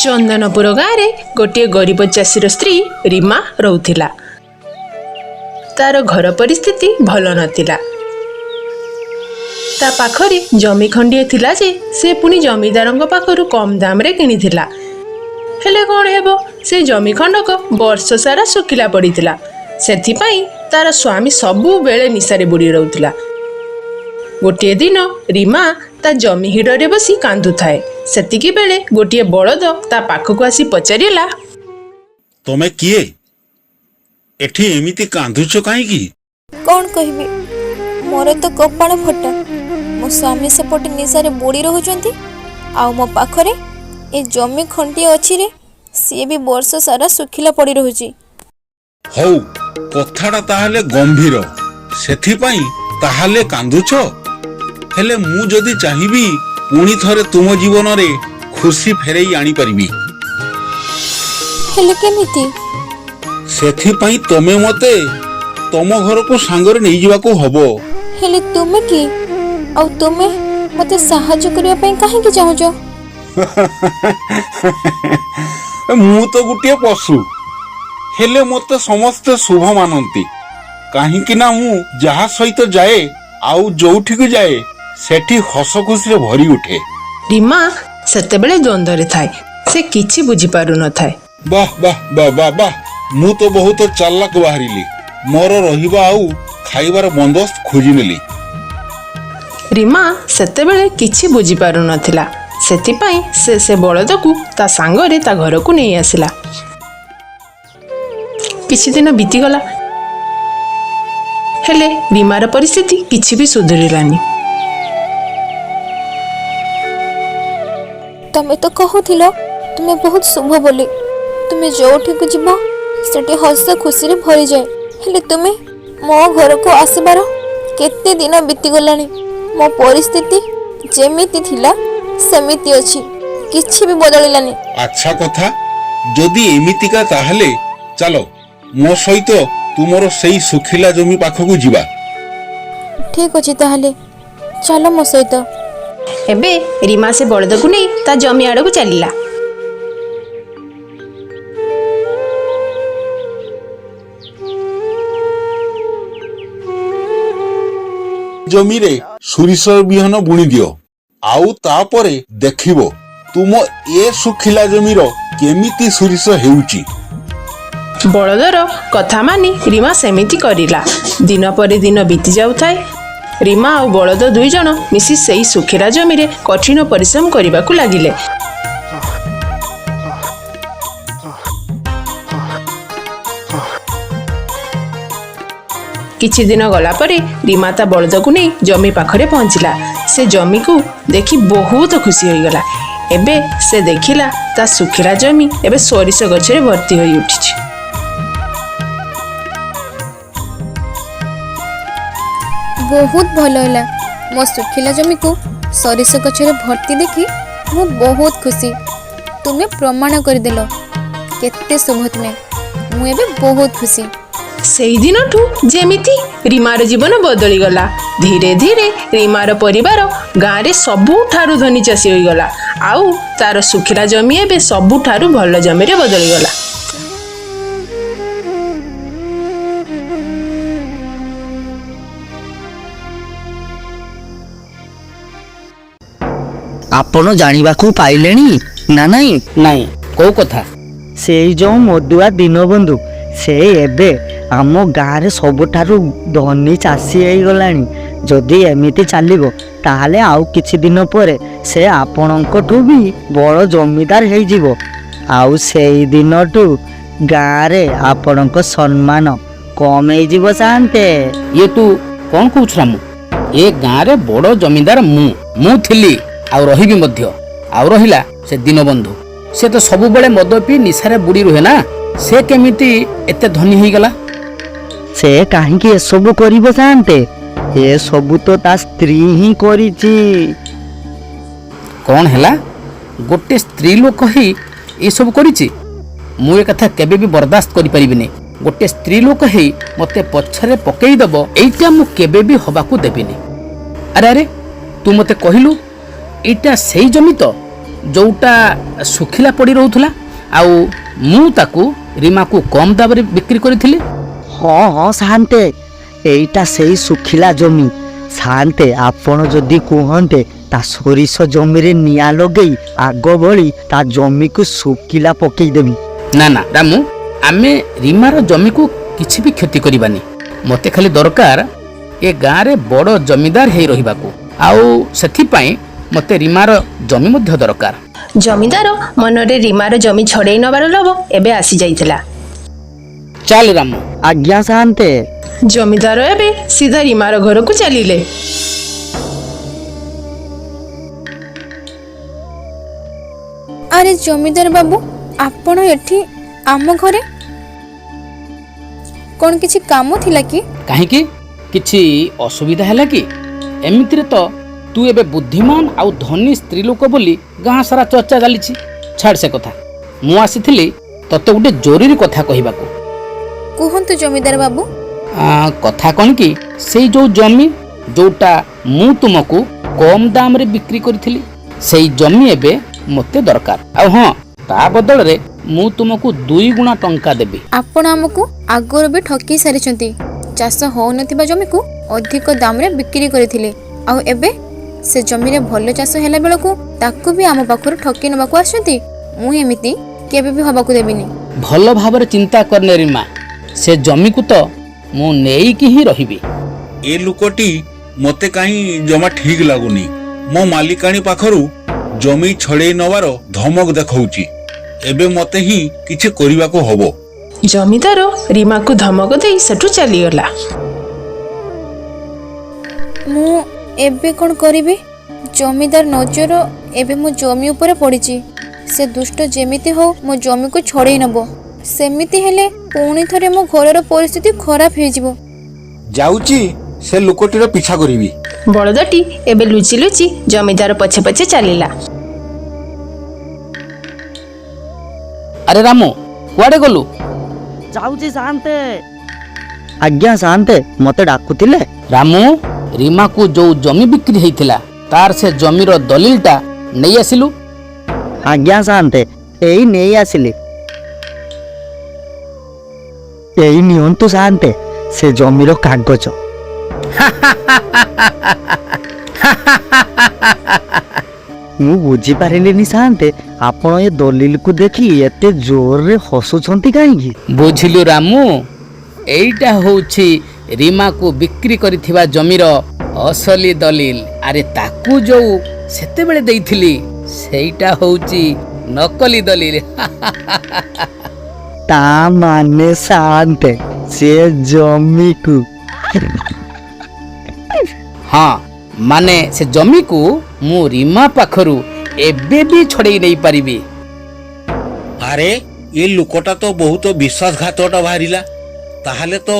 ଚନ୍ଦନପୁର ଗାଁରେ ଗୋଟିଏ ଗରିବ ଚାଷୀର ସ୍ତ୍ରୀ ରୀମା ରହୁଥିଲା। ତାର ଘର ପରିସ୍ଥିତି ଭଲ ନଥିଲା। ତା ପାଖରେ ଜମି ଖଣ୍ଡିଏ ଥିଲା ଯେ ସେ ପୁଣି ଜମିଦାରଙ୍କ ପାଖରୁ କମ୍ ଦାମରେ କିଣିଥିଲା। ହେଲେ କ'ଣ ହେବ, ସେ ଜମି ଖଣ୍ଡକ ବର୍ଷ ସାରା ଶୁଖିଲା ପଡ଼ିଥିଲା। ସେଥିପାଇଁ ତାର ସ୍ୱାମୀ ସବୁବେଳେ ନିଶାରେ ବୁଡ଼ି ରହୁଥିଲା। ଗୋଟିଏ ଦିନ ରୀମା ତା ଜମି ହିଡ଼ରେ ବସି କାନ୍ଦୁଥାଏ। ସେତିକି ବେଳେ ଗୋଟିଏ ବଳଦ ତା ପାଖକୁ ଆସି ପଚାରିଲା, ତମେ କିଏ? ଏଠି ଏମିତି କାନ୍ଦୁଛ କାହିଁକି? କ'ଣ କହିବି, ମୋର ତ କପାଳ ଫଟା। ମୋ ସ୍ୱାମୀ ସେପଟେ ନିଶାରେ ବୁଡ଼ି ରହୁଛନ୍ତି, ଆଉ ମୋ ପାଖରେ ଏ ଜମି ଖଣ୍ଡିଏ ଅଛି ରେ, ସିଏ ବି ବର୍ଷ ସାରା ଶୁଖିଲା ପଡ଼ି ରହୁଛି। ହଉ, କଥାଟା ତାହେଲେ ଗମ୍ଭୀର, ସେଥିପାଇଁ ତାହେଲେ କାନ୍ଦୁଛ। ହେଲେ ମୁଁ ଯଦି ଚାହିଁବି ପୁଣି ଥରେ ତୁମ ଜୀବନରେ ଖୁସି ଫେରେଇ ଆଣିପାରିବି। ହେଲେ କେମିତି? ସେଥିପାଇଁ ତମେ ମତେ ତମ ଘରକୁ ସାଙ୍ଗରେ ନେଇଯିବାକୁ ହବ। ହେଲେ ତୁମେ କିଏ, ଆଉ ତୁମେ ମତେ ସାହାଯ୍ୟ କରିବା ପାଇଁ କାହିଁକି ଚାହୁଁଛ? ମୁଁ ତ ଗୋଟିଏ ପଶୁ, ହେଲେ ମତେ ସମସ୍ତେ ଶୁଭ ମାନନ୍ତି, କାହିଁକି ନା ମୁଁ ଯାହା ସହିତ ଯାଏ ଆଉ ଯୋଉଠିକୁ ଯାଏ ସେଠି ହସ ଖୁସିରେ ଭରି ଉଠେ। ରୀମା ସେତେବେଳେ ଦ୍ୱନ୍ଦ୍ୱରେ ଥାଏ। ସେ କିଛି ବୁଝିପାରୁନଥାଏ। ବାহ ବାହ ବାହ ବାହ ବାହ, ମୁଁ ତ ବହୁତ ଚାଲାକ ବାହାରିଲି। ମୋର ରହିବା ଆଉ ଖାଇବାର ବନ୍ଦୋବସ୍ତ ଖୋଜି ନେଲି। ରୀମା ସେତେବେଳେ କିଛି ବୁଝିପାରୁନଥିଲା। ସେଥିପାଇଁ ସେ ସେ ବଳଦକୁ ତା ସାଙ୍ଗରେ ତା ଘରକୁ ନେଇ ଆସିଲା। କିଛି ଦିନ ବିତିଗଲା, ହେଲେ ରୀମାର ପରିସ୍ଥିତି କିଛି ବି ସୁଧୁରିଲାନି। ତମେ ତ କହୁଥିଲ ତୁମେ ବହୁତ ଶୁଭ ବୋଲି, ତୁମେ ଯୋଉଠିକୁ ଯିବ ସେଠି ହସ ଖୁସିରେ ଭରିଯାଏ। ହେଲେ ତୁମେ ମୋ ଘରକୁ ଆସିବାର କେତେ ଦିନ ବିତିଗଲାଣି, ମୋ ପରିସ୍ଥିତି ଯେମିତି ଥିଲା ସେମିତି ଅଛି, କିଛି ବି ବଦଳିଲାନି। ଆଚ୍ଛା କଥା, ଯଦି ଏମିତିକା ତାହେଲେ ଚାଲ ମୋ ସହିତ ତୁମର ସେଇ ଶୁଖିଲା ଜମି ପାଖକୁ ଯିବା। ଠିକ ଅଛି, ତାହେଲେ ଚାଲ ମୋ ସହିତ। ଏବେ ରୀମା ସେ ବଳଦକୁ ନେଇ ତା ଜମି ଆଡ଼କୁ ଚାଲିଲା। ଜମିରେ ସୋରିଷ ବିହନ ବୁଣି ଦିଅ, ଆଉ ତାପରେ ଦେଖିବ ତୁମ ଏ ଶୁଖିଲା ଜମିର କେମିତି ସୋରିଷ ହେଉଛି। ବଳଦର କଥା ମାନି ରୀମା ସେମିତି କରିଲା। ଦିନ ପରେ ଦିନ ବିତି ଯାଉଥାଏ। ରୀମା ଆଉ ବଳଦ ଦୁଇ ଜଣ ମିଶି ସେଇ ଶୁଖିଲା ଜମିରେ କଠିନ ପରିଶ୍ରମ କରିବାକୁ ଲାଗିଲେ। କିଛି ଦିନ ଗଲା ପରେ ରୀମା ତା ବଳଦକୁ ନେଇ ଜମି ପାଖରେ ପହଞ୍ଚିଲା। ସେ ଜମିକୁ ଦେଖି ବହୁତ ଖୁସି ହୋଇଗଲା। ଏବେ ସେ ଦେଖିଲା ତା ଶୁଖିଲା ଜମି ଏବେ ସୋରିଷ ଗଛରେ ଭର୍ତ୍ତି ହୋଇ ଉଠିଛି। ବହୁତ ଭଲ ହେଲା, ମୋ ଶୁଖିଲା ଜମିକୁ ସୋରିଷ ଗଛରେ ଭର୍ତ୍ତି ଦେଖି ମୁଁ ବହୁତ ଖୁସି। ତୁମେ ପ୍ରମାଣ କରିଦେଲ କେତେ ଶୁଭ ତୁମେ। ମୁଁ ଏବେ ବହୁତ ଖୁସି। ସେଇଦିନଠୁ ଯେମିତି ରୀମାର ଜୀବନ ବଦଳିଗଲା। ଧୀରେ ଧୀରେ ରୀମାର ପରିବାର ଗାଁରେ ସବୁଠାରୁ ଧନୀ ଚାଷୀ ହୋଇଗଲା, ଆଉ ତାର ଶୁଖିଲା ଜମି ଏବେ ସବୁଠାରୁ ଭଲ ଜମିରେ ବଦଳିଗଲା। ଆପଣ ଜାଣିବାକୁ ପାଇଲେଣି ନା ନାଇଁ? ନାଇଁ, କୋଉ କଥା? ସେଇ ଯୋଉ ମଦୁଆ ଦୀନବନ୍ଧୁ, ସେ ଏବେ ଆମ ଗାଁରେ ସବୁଠାରୁ ଧନୀ ଚାଷୀ ହେଇଗଲାଣି। ଯଦି ଏମିତି ଚାଲିବ ତାହେଲେ ଆଉ କିଛି ଦିନ ପରେ ସେ ଆପଣଙ୍କଠୁ ବି ବଡ଼ ଜମିଦାର ହେଇଯିବ। ଆଉ ସେଇ ଦିନଠୁ ଗାଁରେ ଆପଣଙ୍କ ସମ୍ମାନ କମ ହେଇଯିବ ସାନ୍ତେ। ଇଏ ତୁ କ'ଣ କହୁଛୁ ରାମୁ? ଏ ଗାଁରେ ବଡ଼ ଜମିଦାର ମୁଁ ଥିଲି, ଆଉ ରହିବି ମଧ୍ୟ। ଆଉ ରହିଲା ସେ ଦୀନବନ୍ଧୁ, ସେ ତ ସବୁବେଳେ ମଦ ପିଇ ନିଶାରେ ବୁଡ଼ି ରୁହେ ନା, ସେ କେମିତି ଏତେ ଧନୀ ହେଇଗଲା? ସେ କାହିଁକି ଏସବୁ କରିବ ସାନ୍ତେ? ଏସବୁ ତ ତା ସ୍ତ୍ରୀ ହିଁ କରିଛି। କ'ଣ ହେଲା, ଗୋଟେ ସ୍ତ୍ରୀ ଲୋକ ହେଇ ଏସବୁ କରିଛି? ମୁଁ ଏ କଥା କେବେ ବି ବରଦାସ୍ତ କରିପାରିବିନି। ଗୋଟେ ସ୍ତ୍ରୀ ଲୋକ ହେଇ ମୋତେ ପଛରେ ପକେଇଦବ, ଏଇଟା ମୁଁ କେବେ ବି ହବାକୁ ଦେବିନି। ଆରେ ଆରେ, ତୁ ମୋତେ କହିଲୁ, ଏଇଟା ସେଇ ଜମି ତ ଯୋଉଟା ଶୁଖିଲା ପଡ଼ି ରହୁଥିଲା, ଆଉ ମୁଁ ତାକୁ ରୀମାକୁ କମ୍ ଦାମରେ ବିକ୍ରି କରିଥିଲି। ହଁ ହଁ ସାଆନ୍ତେ, ଏଇଟା ସେଇ ଶୁଖିଲା ଜମି। ସାଆନ୍ତେ, ଆପଣ ଯଦି କୁହନ୍ତେ ତା ସୋରିଷ ଜମିରେ ନିଆଁ ଲଗେଇ ଆଗ ଭଳି ତା ଜମିକୁ ଶୁଖିଲା ପକେଇଦେବି। ନା ନା ରାମୁ, ଆମେ ରୀମାର ଜମିକୁ କିଛି ବି କ୍ଷତି କରିବାନି। ମୋତେ ଖାଲି ଦରକାର ଏ ଗାଁରେ ବଡ଼ ଜମିଦାର ହେଇ ରହିବାକୁ, ଆଉ ସେଥିପାଇଁ ମୋତେ ରୀମାର ଜମି ମଧ୍ୟ ଦରକାର। ଜମିଦାର ମନରେ ରୀମାର ଜମି ଛଡ଼େଇ ନେବାର ଲୋଭ ଏବେ ଆସିଯାଇଥିଲା। ଚାଲ ରାମୁ। ଆଜ୍ଞା ସାଆନ୍ତେ। ଜମିଦାର ଏବେ ସିଧା ରୀମାର ଘରକୁ ଚାଲିଲେ। ଆରେ ଜମିଦାର ବାବୁ, ଆପଣ ଏଠି ଆମ ଘରେ କ'ଣ କିଛି କାମ ଥିଲା କି? କାହିଁକି, କିଛି ଅସୁବିଧା ହେଲା କି? ଏମିତିରେ ତ ତୁ ଏବେ ବୁଦ୍ଧିମାନ ଆଉ ଧନୀ ସ୍ତ୍ରୀ ଲୋକ ବୋଲି ଗାଁ ସାରା ଚର୍ଚ୍ଚା ଚାଲିଛି। ଛାଡ଼ ସେ କଥା, ମୁଁ ଆସିଥିଲି ତତେ ଗୋଟେ ଜରୁରୀ କଥା କହିବାକୁ। କୁହନ୍ତୁ ଜମିଦାର ବାବୁ। କଥା କ'ଣ କି, ସେଇ ଯୋଉ ଜମି ଯୋଉଟା ମୁଁ ତୁମକୁ କମ୍ ଦାମରେ ବିକ୍ରି କରିଥିଲି, ସେଇ ଜମି ଏବେ ମୋତେ ଦରକାର। ଆଉ ହଁ, ତା ବଦଳରେ ମୁଁ ତୁମକୁ 2 ଗୁଣା ଟଙ୍କା ଦେବି। ଆପଣ ଆମକୁ ଆଗରୁ ବି ଠକି ସାରିଛନ୍ତି। ଚାଷ ହେଉନଥିବା ଜମିକୁ ଅଧିକ ଦାମରେ ବିକ୍ରି କରିଥିଲେ, ଆଉ ଏବେ ସେ ଜମିରେ ଭଲ ଚାଷ ହେଲା ବେଳକୁ ତାକୁ ବି ଆମ ପାଖରୁ ଠକି ନେବାକୁ ଆସୁଛନ୍ତି। ମୁଁ ଏମିତି କେବେ ବି ହବାକୁ ଦେବିନି। ଭଲ ଭାବରେ ଚିନ୍ତା କରନେ ରୀମା, ସେ ଜମିକୁ ତ ମୁଁ ନେଇକି ହିଁ ରହିବି। ଏ ଲୋକଟି ମୋତେ କାହିଁ ଜମା ଠିକ ଲାଗୁନି। ମୋ ମାଲିକାଣୀ ପାଖରୁ ଜମି ଛଡ଼େଇ ନେବାର ଧମକ ଦେଖାଉଛି। ଏବେ ମୋତେ ହିଁ କିଛି କରିବାକୁ ହବ। ଜମିଦାର ରୀମାକୁ ଧମକ ଦେଇ ସେଠୁ ଚାଲିଗଲା। ମୁଁ ଏବେ କ'ଣ କରିବି? ଜମିଦାର ନଜର ଏବେ ମୋ ଜମି ଉପରେ ପଡ଼ିଛି। ସେ ଦୁଷ୍ଟ ଯେମିତି ହଉ ମୋ ଜମିକୁ ଛଡ଼େଇ ନେବ। ସେମିତି ହେଲେ ପୁଣି ଥରେ ମୋ ଘରର ପରିସ୍ଥିତି ଖରାପ ହେଇଯିବ। ଯାଉଛି ସେ ଲୋକଟିର ପିଛା କରିବି। ବଳଦଟି ଏବେ ଲୁଚି ଲୁଚି ଜମିଦାର ପଛେ ପଛେ ଚାଲିଲା। ଆରେ ରାମୁ, କୁଆଡ଼େ ଗଲୁ? ଯାଉଛି ସାଆନ୍ତେ। ଆଜ୍ଞା ସାଆନ୍ତେ, ମତେ ଡାକୁଥିଲେ? ରାମୁ, ରୀମାକୁ ଯୋଉ ଜମି ବିକ୍ରି ହେଇଥିଲା ତାର ସେ ଜମିର ଦଲିଲଟା ନେଇ ଆସିଲୁ? ଆଜ୍ଞା ସାଆନ୍ତେ, ଏଇ ନେଇ ଆସିଲି। ଏଇ ନିଅନ୍ତୁ ସାଆନ୍ତେ ସେ ଜମିର କାଗଜ। ମୁଁ ବୁଝିପାରିଲିନି ସାଆନ୍ତେ, ଆପଣ ଏ ଦଲିଲକୁ ଦେଖି ଏତେ ଜୋରରେ ହସୁଛନ୍ତି କାହିଁକି? ବୁଝିଲୁ ରାମୁ, ଏଇଟା ହଉଛି ରୀମାକୁ ବିକ୍ରି କରିଥିବା ଜମିର ଅସଲି ଦଲିଲ। ଆରେ ତାକୁ ଯୋଉ ସେତେବେଳେ ଦେଇଥିଲି ସେଇଟା ହଉଛି ନକଲି ଦଲିଲ। ତା ମାନେ ସାଆନ୍ତେ ସେ ଜମିକୁ? ହଁ, ମାନେ ସେ ଜମିକୁ ମୁଁ ରୀମା ପାଖରୁ ଏବେ ବି ଛଡ଼େଇ ନେଇପାରିବି। ଆରେ ଏ ଲୋକଟା ତ ବହୁତ ବିଶ୍ୱାସଘାତକଟା ବାହାରିଲା। ତାହେଲେ ତ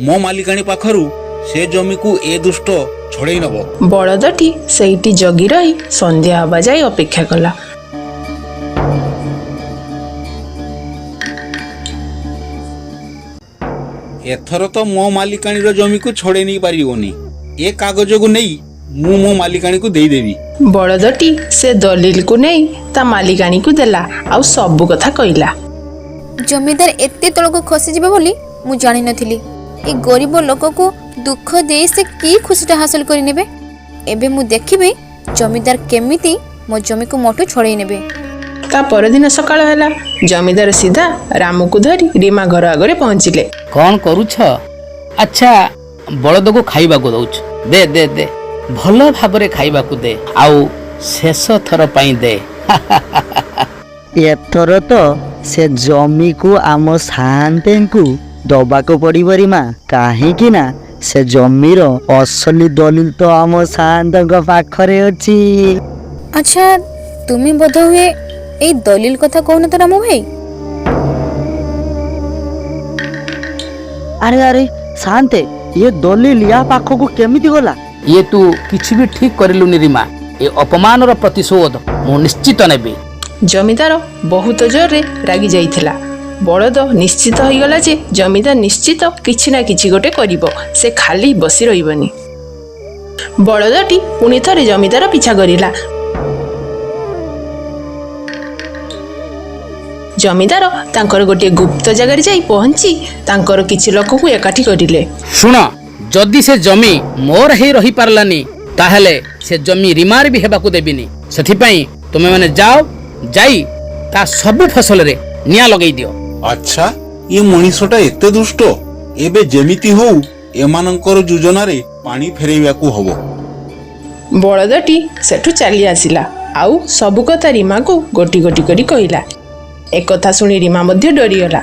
ମୋ ମାଲିକାଣୀ ପାଖରୁ ସେ ଜମିକୁ ଏ ଦୁଷ୍ଟ ଛଡ଼େଇ ନେବ। ବଳଦଟି ସେଇଠି ଜଗି ରହି ସନ୍ଧ୍ୟା ହେବା ଯାଏ ଅପେକ୍ଷା କଲା। ଏଥର ତ ମୋ ମାଲିକାଣୀର ଜମିକୁ ଛଡ଼େଇ ନେଇ ପାରିବନି। ଏ କାଗଜକୁ ନେଇ ମୁଁ ମୋ ମାଲିକାଣୀକୁ ଦେଇଦେବି। ବଳଦଟି ସେ ଦଲିଲକୁ ନେଇ ତା ମାଲିକାଣୀକୁ ଦେଲା ଆଉ ସବୁ କଥା କହିଲା। ଜମିଦାର ଏତେ ତଳକୁ ଖସିଯିବ ବୋଲି ମୁଁ ଜାଣିନଥିଲି। ଏ ଗରିବ ଲୋକକୁ ଦୁଃଖ ଦେଇ ସେ କି ଖୁସିଟା ହାସଲ କରିନେବେ? ଏବେ ମୁଁ ଦେଖିବି ଜମିଦାର କେମିତି ମୋ ଜମିକୁ ମୋଠୁ ଛଡ଼େଇ ନେବେ। ତା ପରଦିନ ସକାଳ ହେଲା। ଜମିଦାର ସିଧା ରାମକୁ ଧରି ରୀମା ଘର ଆଗରେ ପହଞ୍ଚିଲେ। କ'ଣ କରୁଛ? ଆଚ୍ଛା, ବଳଦକୁ ଖାଇବାକୁ ଦଉଛୁ। ଦେ ଦେ ଦେ, ଭଲ ଭାବରେ ଖାଇବାକୁ ଦେ, ଆଉ ଶେଷ ଥର ପାଇଁ ଦେ। ଏଥର ତ ସେ ଜମିକୁ ଆମ ସାଆନ୍ତେଙ୍କୁ ଦବାକୁ ପଡ଼ିବ ରୀମା, କାହିଁକି ନା ସେ ଜମିର ଅସଲି ଦଲିଲ ତ ଆମ ସାଆନ୍ତଙ୍କ ପାଖରେ ଅଛି। ଆଚ୍ଛା, ତୁମେ ବୋଧହୁଏ ଏଇ ଦଲିଲ କଥା କହୁନ ତ ରାମୁ ଭାଇ? ଆରେ ଆରେ ସାଆନ୍ତେ, ଇଏ ଦଲିଲ ୟା ପାଖକୁ କେମିତି ଗଲା? ଇଏ ତୁ କିଛି ବି ଠିକ କରିଲୁନି ରୀମା। ଏ ଅପମାନର ପ୍ରତିଶୋଧ ମୁଁ ନିଶ୍ଚିତ ନେବି। ଜମିଦାର ବହୁତ ଜୋରରେ ରାଗି ଯାଇଥିଲା। ବଳଦ ନିଶ୍ଚିତ ହୋଇଗଲା ଯେ ଜମିଦାର ନିଶ୍ଚିତ କିଛି ନା କିଛି ଗୋଟେ କରିବ, ସେ ଖାଲି ବସି ରହିବନି। ବଳଦଟି ପୁଣି ଥରେ ଜମିଦାର ପିଛା କରିଲା। ଜମିଦାର ତାଙ୍କର ଗୋଟିଏ ଗୁପ୍ତ ଜାଗାରେ ଯାଇ ପହଞ୍ଚି ତାଙ୍କର କିଛି ଲୋକଙ୍କୁ ଏକାଠି କରିଲେ। ଶୁଣ, ଯଦି ସେ ଜମି ମୋର ହେଇ ରହିପାରିଲାନି, ତାହେଲେ ସେ ଜମି ରିମାର ବି ହେବାକୁ ଦେବିନି। ସେଥିପାଇଁ ତୁମେମାନେ ଯାଅ, ଯାଇ ତା ସବୁ ଫସଲରେ ନିଆଁ ଲଗେଇ ଦିଅ। ଆଚ୍ଛା, ଏ ମଣିଷଟା ଏତେ ଦୁଷ୍ଟ! ଏବେ ଯେମିତି ହଉ ଏମାନଙ୍କର ଯୋଜନାରେ ପାଣି ଫେରେଇବାକୁ ହବ। ବଳଦଟି ସେଠୁ ଚାଲି ଆସିଲା ଆଉ ସବୁ କଥା ରୀମାକୁ ଗୋଟି ଗୋଟି କରି କହିଲା। ଏକଥା ଶୁଣି ରୀମା ମଧ୍ୟ ଡରିଗଲା।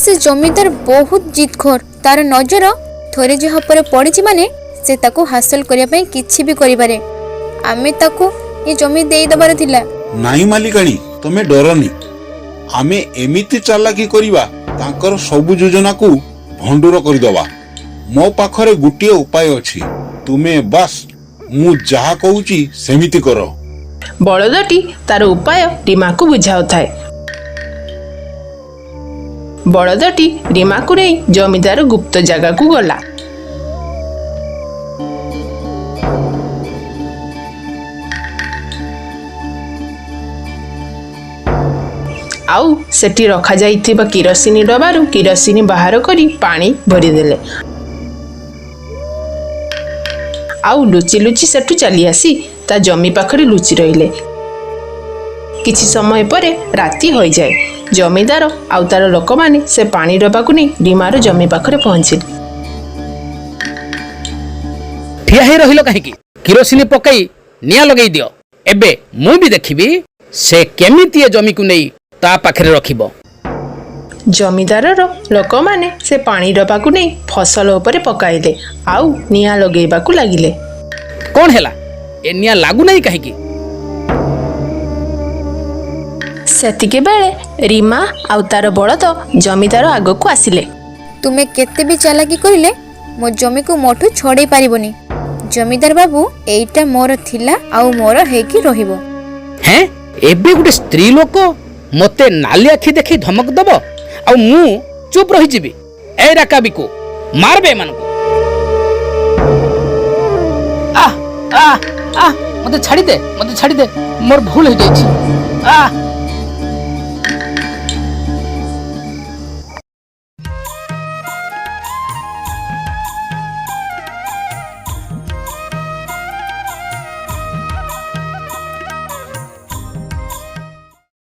ସେ ଜମିଦାର ବହୁତ ଜିଦଖୋର। ତାର ନଜର ଥରେ ଯାହା ଉପରେ ପଡ଼ିଛି ମାନେ ସେ ତାକୁ ହାସଲ କରିବା ପାଇଁ କିଛି ବି କରିପାରେ। ଆମେ ତାକୁ ଏ ଜମି ଦେଇଦେବାର ଥିଲା। ନାଇଁ ମାଲିକାଣୀ, ତମେ ଡରନି। ଆମେ ଏମିତି ଚାଲାକି କରିବା, ତାଙ୍କର ସବୁ ଯୋଜନାକୁ ଭଣ୍ଡୁର କରିଦବା। ମୋ ପାଖରେ ଗୋଟିଏ ଉପାୟ ଅଛି। ତୁମେ ବାସ୍ ମୁଁ ଯାହା କହୁଛି ସେମିତି କର। ବଳଦଟି ତାର ଉପାୟ ରୀମାକୁ ବୁଝାଉଥାଏ। ବଳଦଟି ରୀମାକୁ ନେଇ ଜମିଦାର ଗୁପ୍ତ ଜାଗାକୁ ଗଲା। ଆଉ ସେଠି ରଖାଯାଇଥିବା କିରୋସିନି ଡବାରୁ କିରୋସିନି ବାହାର କରି ପାଣି ଭରିଦେଲେ ଆଉ ଲୁଚି ଲୁଚି ସେଠୁ ଚାଲି ଆସି ତା ଜମି ପାଖରେ ଲୁଚି ରହିଲେ। କିଛି ସମୟ ପରେ ରାତି ହୋଇଯାଏ। ଜମିଦାର ଆଉ ତାର ଲୋକମାନେ ସେ ପାଣି ଡବାକୁ ନେଇ ରୀମାର ଜମି ପାଖରେ ପହଞ୍ଚିଲେ। ଠିଆ ହେଇ ରହିଲ କାହିଁକି? କିରୋସିନି ପକାଇ ନିଆଁ ଲଗେଇ ଦିଅ। ଏବେ ମୁଁ ବି ଦେଖିବି ସେ କେମିତି ଏ ଜମିକୁ ନେଇ ତା ପାଖରେ ରଖିବ। ଜମିଦାରର ଲୋକମାନେ ସେ ପାଣି ଡବାକୁ ନେଇ ଫସଲ ଉପରେ ପକାଇଲେ ଆଉ ନିଆଁ ଲଗେଇବାକୁ ଲାଗିଲେ। କ'ଣ ହେଲା? ଏ ନିଆଁ ଲାଗୁନାହିଁ କାହିଁକି? ସେତିକି ବେଳେ ରୀମା ଆଉ ତାର ବଳଦ ଜମିଦାର ଆଗକୁ ଆସିଲେ। ତୁମେ କେତେ ବି ଚାଲାକି କରିଲେ ମୋ ଜମିକୁ ମୋଠୁ ଛଡ଼େଇ ପାରିବନି। ଜମିଦାର ବାବୁ, ଏଇଟା ମୋର ଥିଲା ଆଉ ମୋର ହେଇକି ରହିବ। ହେଁ, ଏବେ ଗୋଟେ ସ୍ତ୍ରୀ ଲୋକ ମୋତେ ନାଲି ଆଖି ଦେଖି ଧମକ ଦବ ଆଉ ମୁଁ ଚୁପ୍ ରହିଯିବି? ଏ ରାକାବିକୁ, ମାରବେ ଏମାନଙ୍କୁ। ଆহ ଆହ ଆହ, ମୋତେ ଛାଡ଼ିଦେ, ମୋତେ ଛାଡ଼ିଦେ, ମୋର ଭୁଲ ହେଇଯାଇଛି। ଆହ।